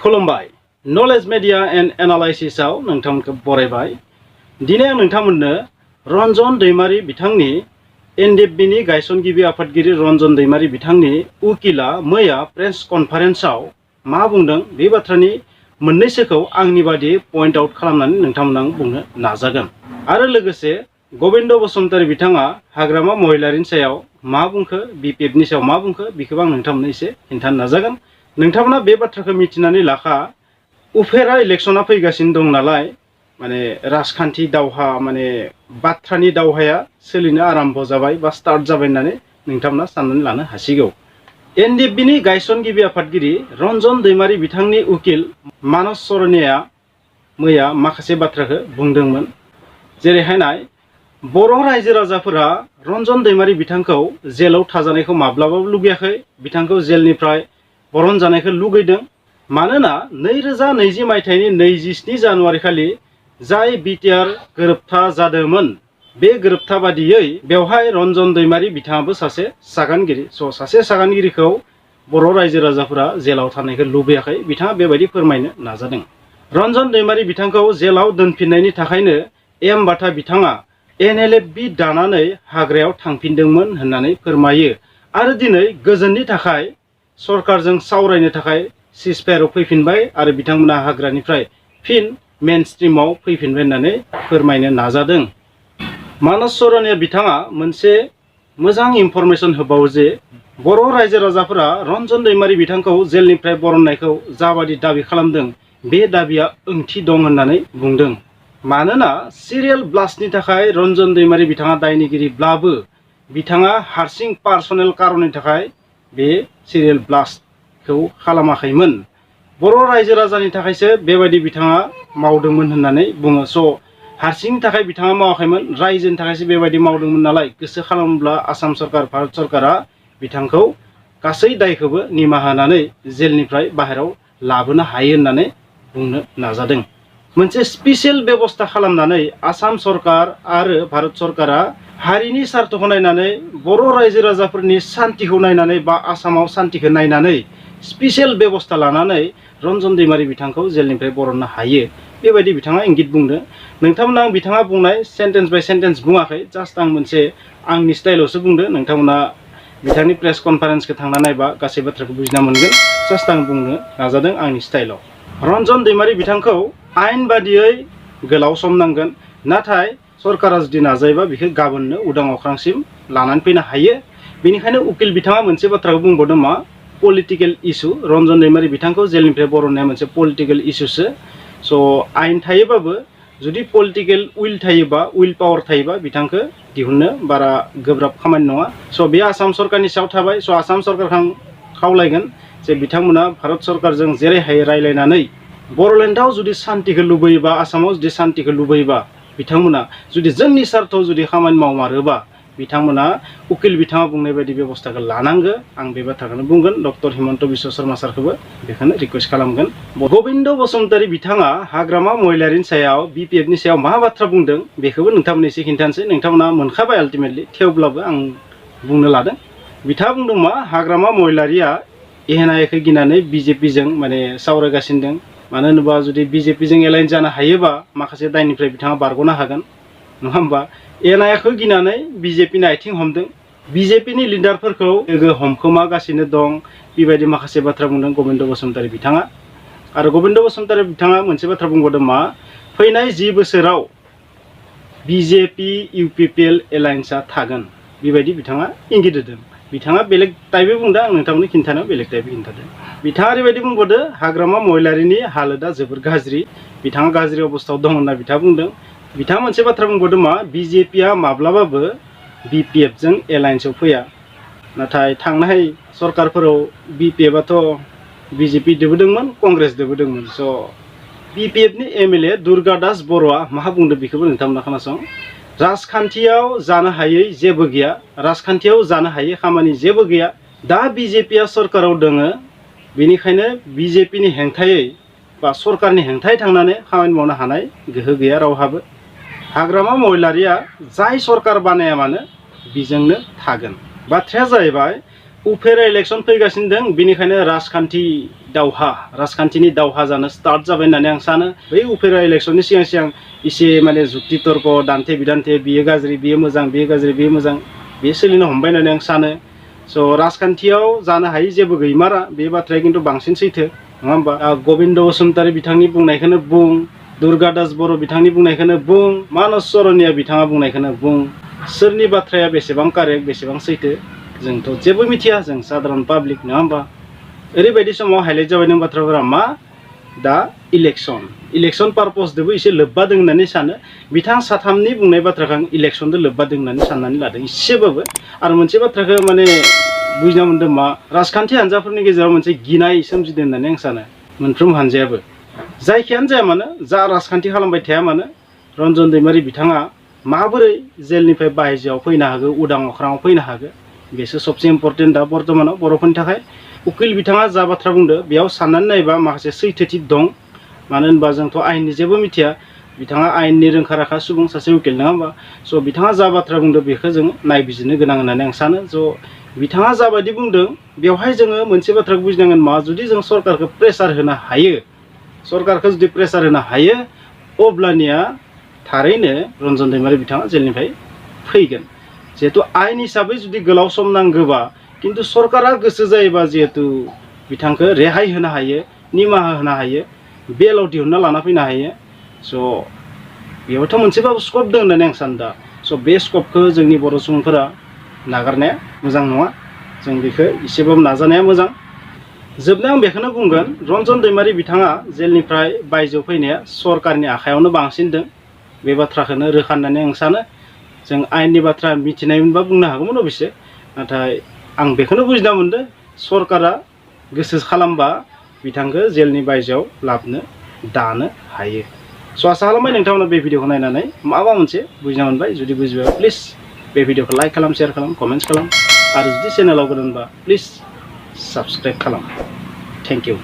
खुलुमबाय knowledge media and analysis आव नोंथांमोनखौ बरायबाय। दिनै आं नोंथांमोननो रन्जन दैमारी बिथांनि एनडिएफबिनि गायसनगिरि आफादगिरि रन्जन दैमारी बिथांनि उकिला मैया प्रेस कन्फारेन्सआव मा बुंदों बे बाथ्रानि मोननैसोखौ आंनि बादि पॉइंट आउट खालामनानै नोंथांमोननो आं बुंनो नाजागोन। आरो लोगोसे गोविंद बसुमतारी बिथाङा हाग्रामा महिलारिनि सायाव मा बुंखो बिपिएफनि सायाव मा बुंखो बेखौबो आं नोंथांमोननो एसे खिन्थानो नाजागोन। नोंथांमोना बे बाथ्राखौ मिथिनानै लाखा उफेरा इलेक्शना फैगासिनो दं नालाय माने राजखान्थि दावहा माने बाथ्रानि दावहाया सोलिनो आरम्भ जाबाय बा स्टार्ट जाबाय होननानै नोंथांमोना साननानै लानो हासिगौ। एनडिएफबिनि गायसनगिरि आफादगिरि रन्जन दैमारी बिथांनि उकिल मानस सरनिया मैया माखासे बाथ्राखौ बुंदोंमोन। जेरैहायनाय बर' रायजो राजाफोरा रन्जन दैमारी बिथांखौ जेलाव थाजानायखौ माब्लाबाबो लुगैयाखै, बिथांखौ जेलनिफ्राय बरन जानायखौ लुगैदों। मानोना 2020 मायथाइनि 27 जानुवारि खालि जाय बिटिआर गोरोबथा जादोंमोन बे गोरोबथा बादियै बेवहाय रन्जन दैमारी बिथाङाबो सासे सागानगिरि। सासे सागानगिरिखौ बर' रायजो राजाफोरा जेलाव थानायखौ लुबैयाखै, बिथाङा बेबायदि फोरमायनो नाजादों। रन्जन दैमारी बिथांखौ जेलाव दोनफिननायनि थाखायनो एम बाथा बिथाङा एनएलएफबि दानानै हाग्रायाव थांफिनदोंमोन होननानै फोरमायो। आरो दिनै गोजोननि थाखाय सरकारजों सावरायनो थाखाय सिजफायाराव फैफिनबाय आरो बिथांमोना हाग्रानिफ्राय फिन मेन स्ट्रीमाव फैफिनबाय होननानै फोरमायनो नाजादों। मानस सरनिया बिथाङा मोनसे मोजां इनफरमेशन होबावो जे बर' रायजो राजाफोरा रन्जन दैमारी बिथांखौ जेलनिफ्राय बरननायखौ जाबादि दाबि खालामदों बे दाबिया ओंथि दं होननानै बुंदों। मानोना सिरियल ब्लास्टनि थाखाय रन्जन दैमारी बिथाङा दायनिगिरिब्लाबो बिथाङा हारसिं पार्सनेल कारननि थाखाय बे सिरियल ब्लास्टखौ खालामाखैमोन। बर' रायजो राजानि थाखायसो बेबायदि बिथाङा मावदोंमोन होननानै बुङो। हारसिंनि थाखाय बिथाङा मावाखैमोन, रायजोनि थाखायसो बेबायदि मावदोंमोन नालाय गोसो खालामोब्ला आसाम सरकार भारत सरकारा बिथांखौ गासै दायखौबो निमाहा होनानै जेलनिफ्राय बाहेराव लाबोनो हायो होननानै बुंनो नाजादों। मोनसे स्पेशल बेबस्था खालामनानै आसाम सरकार आरो भारत सरकारा हारिनि स्वार्थखौ नायनानै बर' रायजो राजाफोरनि शान्तिखौ नायनानै बा आसामाव शान्तिखौ नायनानै स्पेशल बेबस्था लानानै रन्जन दैमारी बिथांखौ जेलनिफ्राय बरननो हायो बेबायदि बिथाङा इंगित बुंदों। नोंथांमोना आं बिथाङा बुंनाय सेन्टेन्स बाय सेन्टेन्स बुङाखै, जास्ट आं मोनसे आंनि स्टाइलावसो बुंदो। नोंथांमोना बिथांनि प्रेस कन्फारेन्सखौ थांना नायबा गासै बाथ्राखौ बुजिना मोनगोन। जास्ट आं बुंनो नाजादों आंनि स्टाइलाव। रन्जन दैमारी बिथांखौ आयेन बादियै गोलाव सम नांगोन, नाथाय सरकारा जुदि नाजायोबा बेखौ गाबोननो उदां अख्रांसिम लानानै फैनो हायो। बेनिखायनो उकिल बिथाङा मोनसे बाथ्राखौ बुंबावदों मा पलिटिकेल इस्यु, रन्जन दैमारी बिथांखौ जेलनिफ्राय बरननाया मोनसे पलिटिकेल इस्युसो। आयेन थायोबाबो जुदि पलिटिकेल उइल थायोबा, उइल पावार थायोबा बिथांखौ दिहुननो बारा गोब्राब खामानि नङा। बे आसाम सरकारनि सायाव थाबाय। आसाम सरकारखौ खावलायगोन जे बिथांमोना भारत सरकारजों जेरै हायो रायलायनानै बर'लेण्डआव जुदि शान्तिखौ लुबैयोबा, आसामाव जुदि शान्तिखौ लुबैयोबा बिथांमोना जुदि जोंनि स्वार्थआव जुदि खामानि मावमारोबा बिथांमोना उकिल बिथाङा बुंनाय बायदि बेबस्थाखौ लानांगो। आं बे बाथ्राखौनो बुंगोन। डक्टर हिमन्त बिश्व शर्मा सारखौबो बेखौनो रिक्वेस्ट खालामगोन। गोविंद बसुमतारी बिथाङा हाग्रामा महिलारिनि सायाव बिपिएफनि सायाव मा बाथ्रा बुंदों बेखौबो नोंथांमोननो एसे खिन्थानोसै। नोंथांमोना मोनखाबाय आल्टिमेटलि, थेवब्लाबो आं बुंनो लादों। बिथाङा बुंदों मा हाग्रामा महिलारिया एनआइएखौ गिनानै बिजेपिजों माने सावरायगासिनो दं। मानो होनोबा जुदि बिजेपिजों एलाइन जानो हायोबा माखासे दायनिफ्राय बिथाङा बारग'नो हागोन, नङा होमबा? एनआइएखौ गिनानै बिजेपिनि आथिं हमदों, बिजेपिनि लिडारफोरखौ लोगो हमखोमागासिनो दं, बेबायदि माखासे बाथ्रा बुंदों गोविंद बसुमतारी बिथाङा। आरो गोविंद बसुमतारी बिथाङा मोनसे बाथ्रा बुंबावदों मा फैनाय 10 बोसोराव बिजेपि इउपिपिएल एलायन्सआ थागोन, बेबायदि बिथाङा इंगित होदों। बिथाङा बेलेग टाइपै बुंदों, आं नोंथांमोननो खिन्थानायाव बेलेग टाइपै खिन्थादों। बिथाङा ओरैबायदि बुंबावदों हाग्रामा महिलारिनि हालोदा जोबोर गाज्रि, बिथाङा गाज्रि अबस्थायाव दं होनना बिथाङा बुंदों। बिथाङा मोनसे बाथ्रा बुंबावदों मा बिजेपिया माब्लाबाबो बिपिएफजों एलायन्सआव फैया। नाथाय थांनाय सरकारफोराव बिपिएफआथ' बिजेपि दोबोदोंमोन, कंग्रेस दोबोदोंमोन। बिपिएफनि एमएलए दुर्गा बर'आ मा बुंदों बेखौबो नोंथांमोना खोनासं। राजखान्थियाव जानो हायै जेबो गैया, राजखान्थियाव जानो हायै खामानि जेबो गैया। दा बिजेपिया सरकाराव दोङो, बेनिखायनो बिजेपिनि हेंथायै बा सरकारनि हेंथायै थांनानै खामानि मावनो हानाय गोहो गैया रावहाबो। हाग्रामा महिलारिया जाय सरकार बानाया मानो बिजोंनो थागोन। बाथ्राया जाहैबाय उफेरा इलेक्शन फैगासिनो दं बेनिखायनो राजखान्थिनि दावहा जानो स्टार्ट जाबाय होननानै आं सानो बै उफेरा इलेक्शननि सिगां सिगां एसे माने जुक्ति तर्क दान्थे बिदान्थे बियो गाज्रि बियो मोजां बियो गाज्रि बियो मोजां बे सोलिनो हमबाय होननानै आं सानो स' राजखान्थियाव जानो हायि जेबो गैमारा बे बाथ्राया खिन्थु बांसिन सैथो नङा होमबा गबिन्द बसुमतारी बिथांनि बुंनायखौनो बुं दुर्गा दास बर' बिथांनि बुंनायखौनो बुं मानस सरनिया बिथाङा बुंनायखौनो बुं सोरनि बाथ्राया बेसेबां कारेक्ट बेसेबां सैथो जोंथ' जेबो मिथिया जों साधारन पाब्लिक नङा होमबा ओरैबायदि समाव हाइलाइट जाबाय नों बाथ्राफोरा मा दा इलेक्शन पारपसजोंबो एसे लोब्बा दं होननानै सानो बिथां साथामनि बुंनाय बाथ्राखौ आं इलेक्शनजों लोब्बा दं होननानै साननानै लादों एसेबाबो आरो मोनसे बाथ्राखौ माने बुजिना मोन्दों मा राजखान्थि हान्जाफोरनि गेजेराव मोनसे गिनाय सोमजिदों होननानै आं सानो मोनफ्रोम हान्जायाबो जायखियानो जाया मानो जा राजखान्थि खालामबाय थाया मानो रन्जन दैमारी बिथाङा माबोरै जेलनिफ्राय बायजोआव फैनो हागौ उदां अख्राङाव फैनो हागौ बेसो सबसे इम्पर्टेन्ट दा बर्तमानाव बर'फोरनि थाखाय उकिल बिथाङा जा बाथ्रा बुंदो बेयाव साननानै नायबा माखासे सैथोथि दं मानो होनबा जोंथ' आयेननि जेबो मिथिया बिथाङा आयेननि रोंखा राखा सुबुं सासे उकिल नङा होमबा स' बिथाङा जा बाथ्रा बुंदो बेखौ जों नायबिजिरनो गोनां होननानै आं सानो स' बिथाङा जाबायदि बुंदों बेवहाय जोङो मोनसे बाथ्राखौ बुजिनांगोन मा जुदि जों सरकारखौ प्रेसार होनो हायो सरकारखौ जुदि प्रेसार होनो हायो अब्लानिया थारैनो रन्जन दैमारी बिथाङा जेलनिफ्राय फैगोन जिहेतु आयेन हिसाबै जुदि गोलाव सम नांगौबा किन्तु सरकारा गोसो जायोबा जिहेतु बिथांखौ रेहाय होनो हायो निमाहा होनो हायो बेलाव दिहुनना लाना फैनो हायो स' बेयावथ' मोनसेबाबो स्कप दं होननानै आं सानो दा स' बे स्कपखौ जोंनि बर' सुबुंफोरा नागारनाया मोजां नङा जों बेखौ एसेबाबो नाजानाया मोजां जोबनायाव आं बेखौनो बुंगोन रन्जन दैमारी बिथाङा जेलनिफ्राय बायजोआव फैनाया सरकारनि आखायावनो बांसिन दं बे बाथ्राखौनो रोखा होननानै आं सानो जों आयेननि बाथ्रा मिथिनायमोनबा बुंनो हागौमोन अबयसे नाथाय आं बेखौनो बुजिना मोन्दों सरकारा गोसो खालामबा बिथांखौ जेलनि बायजोआव लाबोनो दानो हायो स' आसा खालामबाय नोंथांमोना बे भिडिअखौ नायनानै माबा मोनसे बुजिना मोनबाय जुदि बुजिबाय प्लिज बे भिडिअखौ लाइक खालाम शेयार खालाम कमेन्ट्स खालाम आरो जुदि चेनेलाव गोदानबा प्लिज साबस्क्राइब खालाम थेंक इउ